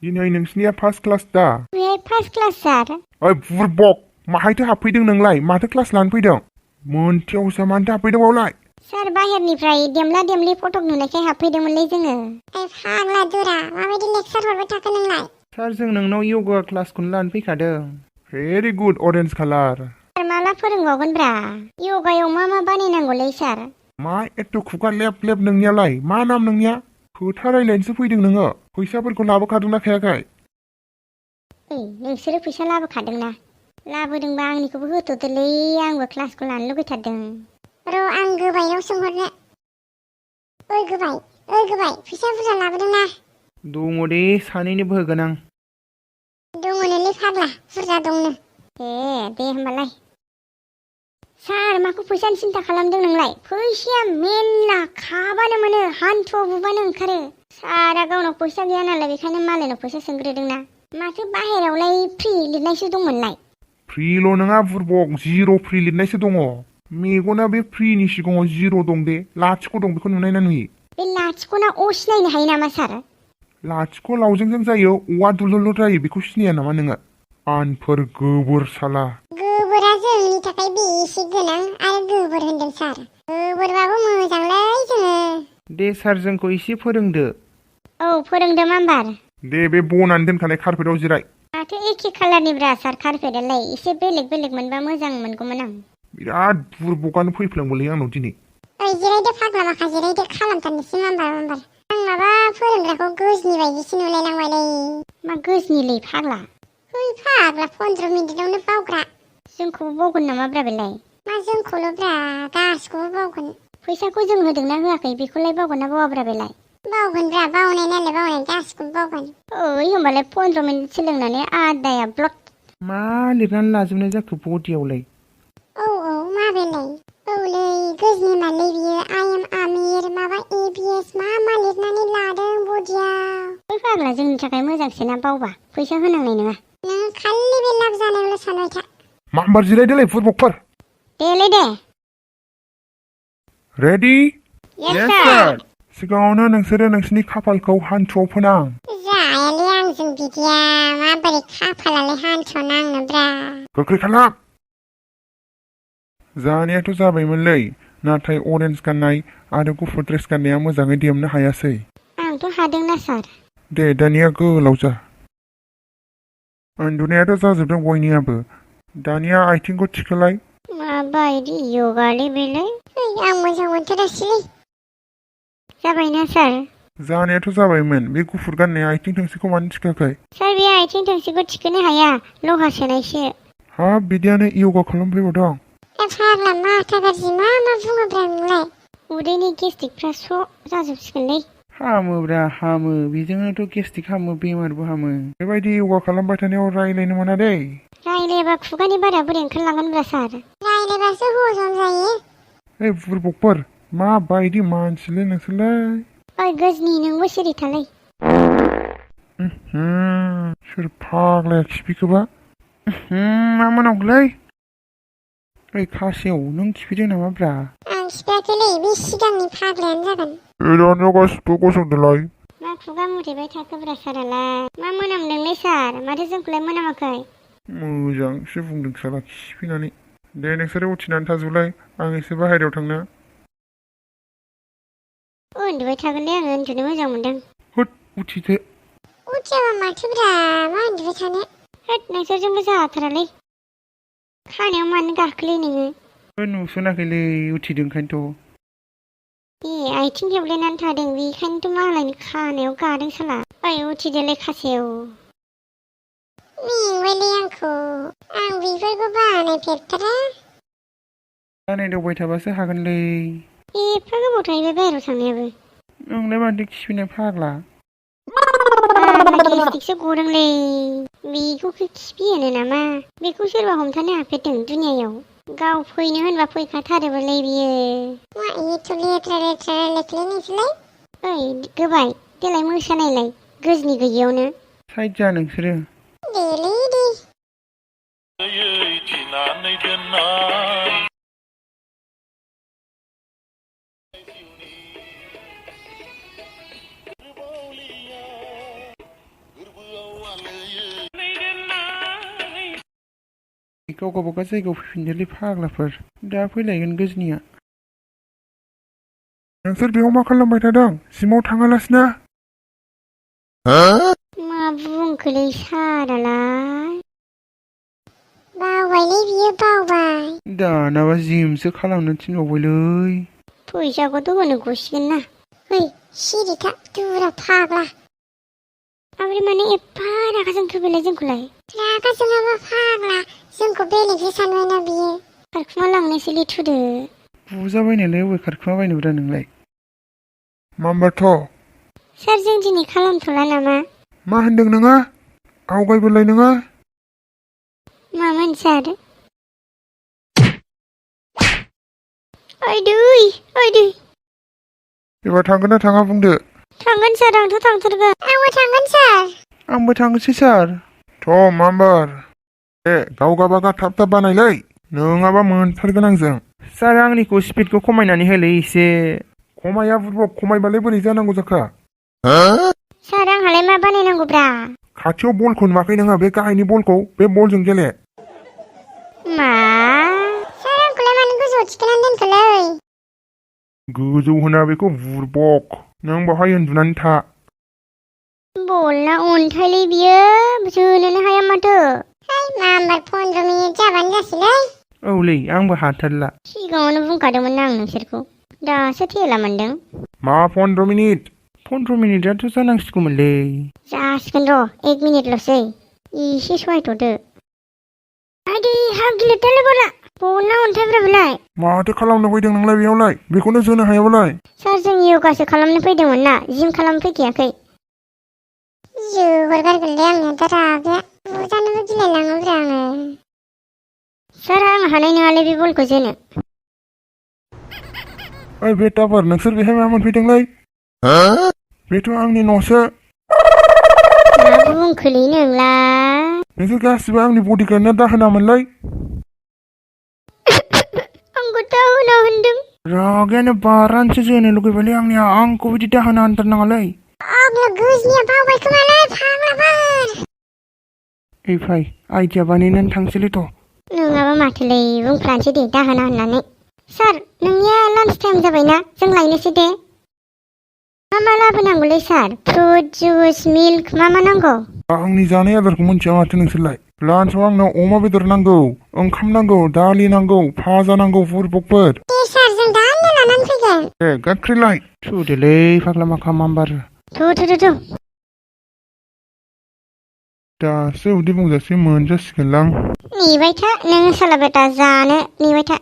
दिनै नोंसिनिया first class दा? बे फार्स्ट क्लास सार। ओइ बुरबक माहायथो हाबफैदों नोंलाय? माथो क्लास लानो फैदों? मोनथियावसो मानोथो हाबफैदों बावलाय? सार बाहेरनिफ्राय देमला देमलि फटक नुनायखाय हाबफैदोंमोनलै जोङो। फाग्ला दुरा माबायदि लेक्सार हरबाय थाखो नोंलाय? सार जों नोंनाव योगा क्लासखौनो लानो फैखादों। भेरि गुड अरेन्ज कालार। सार माला फोरोंबावगोन ब्रा? योगायाव मा मा बानायनांगौलै सार? मा एथ' खुगा लेब लेब नोंनियालाय? मा नाम नोंनिया? खोथा रायलायनोसो फैदों नोङो। फैसाफोरखौ लाबोखादोंना खायाखै? ओइ नोंसोरो फैसा लाबोखादोंना? लाबोदोंबा आंनिखौबो होथ'दोलै, आंबो क्लासखौ लानो लुगैथारदों। र' आं गोबायनाव सोंहरनो। ओइ गोबाय फैसा बुरजा लाबोदोंना? दङ दे सानैनोबो होगोन आं। दङनोलै फाग्ला बुरजा दंनो। दे होमबालाय। सार माखौ फैसानि सिन्था खालामदों नोंलाय? फैसाया मेरला खाबानो मोनो, हान्थुआव बुबानो ओंखारो। सारा गावनाव फैसा गैया नालाय बेखायनो मालायनाव फैसा सोंग्रोदोंना। माथो बाहेरावलाय फ्रि लिरनायसो दंमोनलाय? फ्रिल' नङा बुरबक, जिर' फ्रि लिरनायसो दङ। मेगना बे फ्रिनि सिगाङाव जिर' दं दे, लाथिख' दं, बेखौ नुनाय ना नुयि? बे लाथिख'ना अ सिनायनो हायो नामा सार? लाथिख' लावजोंजों जायो, औवा दुलुरल' जायो, बेखौ सिनाया नामा नोङो? आनफोर गोबोर साला। गोबोरा जोंनि थाखाय बेसे गोनां आरो गोबोर होनदों सार। गोबोरबाबो मोजांलै जोङो। दे सार जोंखौ एसे फोरोंदो। औ फोरोंदो मामबार। दे बे बनानै दोनखानाय कार्पेटआव जिराय। माथो एखे खालारनिब्रा सार कार्पेटआलाय? एसे बेलेग बेलेग मोनबा मोजां मोनगौमोन आं। बिराद बुरबकानो फैफ्लांबायलै आंनाव दिनै। ओइ जिरायदो फाग्ला माखा जिरायदो, खालामथारनोसै मामबार। आं माबा फोरोंग्राखौ गोजनि बायदिसो नुलायलांबायलै। मा गोजनिलै फाग्ला? है फाग्ला 15 मिनिटावनो बावग्रा। जोंखौबो बावगोन नामा ब्रा बेलाय? मा जोंखौल'ब्रा, गासिखौबो बावगोन। फैसाखौ जों होदोंना होआखै बेखौलाय बावगोन ना बावाब्रा बेलाय? बावगोनब्रा, बावनाय नालाय बावनाय, गासिखौबो बावगोन। ओइ होमबालाय 15 मिनिट सोलोंनानै आदाया ब्लड। मा लिरनानै लाजोबनाय जाखो बडियावलाय? औ मा बेलाय? औलै गोजनि मालै बियो, आइ एम आमिर माबा ABS मा लिरनानै लादों बडियाव। बै फाग्ला जोंनि थाखाय मोजांसोना, बावबा फैसा होनांनाय नङा। नोङो खालि बे लाब जानायावल' सानबाय था। मामबार जिरायदोलै बुरबकफोर। दे। रेडि? Yes sir। सिगाङावनो नोंसोरो नोंसिनि खाफालखौ हान्थुआव फोनां। जायालै आंजों बिदिया, माबोरै खाफालालाय हान्थुआव नांनोब्रा। गोख्रै खालाम। जानायाथ' जाबायमोनलै, नाथाय अरेन्ज गाननाय आरो गुफुर ड्रेस गाननाया मोजाङै देमनो हायासै। आंथ' हादोंना सार। दे दानिया गोलाव जा। उन्दुनायाथ' जाजोबदों बयनियाबो। दानिया आथिंखौ थिखोलाय। माबायदि योगालै बेलाय? आं मोजां मोनथारासैलै। जाबायना सार? जानायाथ' जाबायमोन, बे गुफुर गाननाया आथिं थोंसेखौ मानो थिखोआखै? सार बे आथिं थोंसेखौ थिखोनो हाया, लहा सोनायसो। हाब बिदियानो योगा खालामफैबावदों। फाग्ला माथा गाज्रि, मा बुङोब्रा नोंलाय? उदैनि गेस्ट्रिकफ्रा स्र' जाजोबसिगोनलै। हामोब्रा हामो, बेजोंनोथ' गेस्ट्रिक हामो, बेमारबो हामो। बेबायदि योगा खालामबाय थानायाव रायलायनो मोना दै। रायलायबा खुगानि बारा बोरै ओंखारलांगोनब्रा सार? रायलायबासो हजम जायो। ओइ बुरबकफोर, माबायदि मानसिलै नोंसोरलाय? ओइ गोजनि नोंबो सिरि थालै। सोर फाग्लाया खिफिखोबा? मा मोनामखोलै? ओइ खासेव, नों खिफिदों नामा ब्रा? आं खिफियाखैलै, बे सिगांनि फाग्लायानो जागोन। दानिया गासिबो गसंदोलाय। मा खुगा मुथेबाय थाखोब्रा सारालाय? मा मोनामदोंलै सार? माथो जोंखौलाय मोनामाखै? मोजांसो बुंदों साला खिफिनानै। दे नोंसोरो उथिनानै थाजोबलाय, आं एसे बाहेरायाव थांनो। उन्दुबाय थागोनलै, आङो उन्दुनो मोजां मोनदों। होद उथिदो। उथियाबा माथोब्रा, मा उन्दुबाय थानो? होद नोंसोरजोंबो जाथारालै। खानायाव मानो गाखोलै नोङो? नुसनाखैलै, उथिदों ओंखायनोथ'। आथिं हेबलायनानै थादों, बेखायनोथ' मालायनि खानायाव गादों साला। ओइ उथिदोलै खासेव। मेंबायलै आंखौ, आं बेफोरखौ बानायफेरथारा। बानायदावबाय थाबासो हागोनलै। एफा गोबाव थाहैबाय बाहेरायाव थांनायाबो। नोंलाय मानोथो खिफिनाय फाग्ला? गेस्टिकसो गदोंलै। बेखौसो खिफि होनो नामा? बेखौ सोरबा हमथानो हाफेरदों दुनियायाव? गाव फैनो होनबा फैखाथारोबोलै बियो। मा एथ' लेथ्रा रायलायखोलै नोंसोरलाय? ओइ गोबाय, देलाय मोसानायलाय गोजनि गैयियावनो। साइड जा नोंसोरो। देलै दे। गाव गावबागाव जायगायाव फैफिनदोलै फाग्लाफोर दा फैलायगोन गोजनिया नोंसोर बेयाव मा खालामबाय थादों जिमाव थाङालासिनो मा बुंखोलै सारालाय बावबायलै बियो बावबाय दानाबा जिमसो खालामनो थिनबावबायलै फैसाखौथ' होनो गसिगोन ना है सिरिथा दुरा फाग्ला माबोरै माने एफा रागा जोंखोबोलाय जोंखौलाय रागा जोङाबा फाग्ला जोंखौ बेलेगसो सानबायना बियो खारखुमा लांनोसैलै थुदो बुजाबायनायलाय अबे खारखुमाबायनोब्रा नोंलाय मामबारथ' सार जों दिनै खालामथ'ला नामा मा होनदों नोङो आवगायबोलाय नोङो मामोन सार ओइ दै एबार थांगोन ना थाङा बुंदो थांगोन सार आंथ' थांथारगोन आंबो थांगोन सार आंबो थांनोसै सार थ' मामबार दे गाव गाबागा थाब थाब बानायलै नङाबा मोनथारगोन आंजों सार आंनिखौ स्पिडखौ खमायनानै होलै एसे खमाया बुरबक खमायबालाय बोरै जानांगौ जाखो सार आंहालाय मा बानायनांगौब्रा खाथियाव बलखौ नुवाखै नोङो बे गाहायनि बलखौ बे बलजों गेले मा सार आंखौलाय मानो गोजौआव थिखोनानै दोनखोलै गोजौ होना बेखौ बुरबक नों बावहाय उन्दुनानै था बलना अन्थाइलै बियो जोनोनो हाया माथो है माम्बार 15 मिनिट जाबानो जासैलै औलै आंबो हाथारला सिगाङावनो बुंखादोंमोन ना आं नोंसोरखौ दासो थेला मोनदों मा 15 मिनिट 15 मिनिटआथ' जानांसिगौमोनलै जासिगोन र' 1 मिनिटल'सै एसे सहायथ'दो आइदै हाब गिलिरथारलै बलना अन्थाइब्रा बेलाय माथो खालामनो फैदों नोंलाय बेयावलाय बेखौनो जोनो हायाबालाय सार जों यगासो खालामनो फैदोंमोन ना जिम खालामनो फैखायाखै जोहरगारगोनलै आंनिया दा रागाया बुजानोबो गिलायलाङोब्रा आङो सार आं हानाय नङालै बे बलखौ जोनो ओइ बे टावार नोंसोर बेहाय मा मोनफैदोंलै बेथ' आंनि न'सो मा बुंखोलै नोंलाय नोंसोर गासिबो आंनि बडिगार्डना दाहोनामोनलै आंखौ दाहोना होनदों रागायानो बारानोसो जोनो लुगैबायलै आंनिया आंखौ बिदि दाहोना होनथारनाङालै अब्ला गोजनिया बावबाय खोमालै फाग्लाफोर ओइ फाय आइडिया बानायनानै थांसैलै थ' नङाबा माथोलै बुंफ्लानोसै दे दाहोना होननानै सार नोंनिया लान्च टाइम जाबायना जों लायनोसै दे मा लाबोनांगौलै सार फ्रुट जुस मिल्क मा नांगौ आंनि जानाय आदारखौ मिन्थिया माथो नोंसोरलाय लान्चआव आंनो अमा बेदर नांगौ ओंखाम नांगौ दालि नांगौ भाजा नांगौ बुरबकफोर दे सार जों दानो लानानै फैगोन दे गाख्रिलाय थुदोलै फाग्ला माखा माम्बार थु दासो उदै बुंजासे मोनजासिगोनलां नेबाय था नों साला बेटा जानो नेबाय था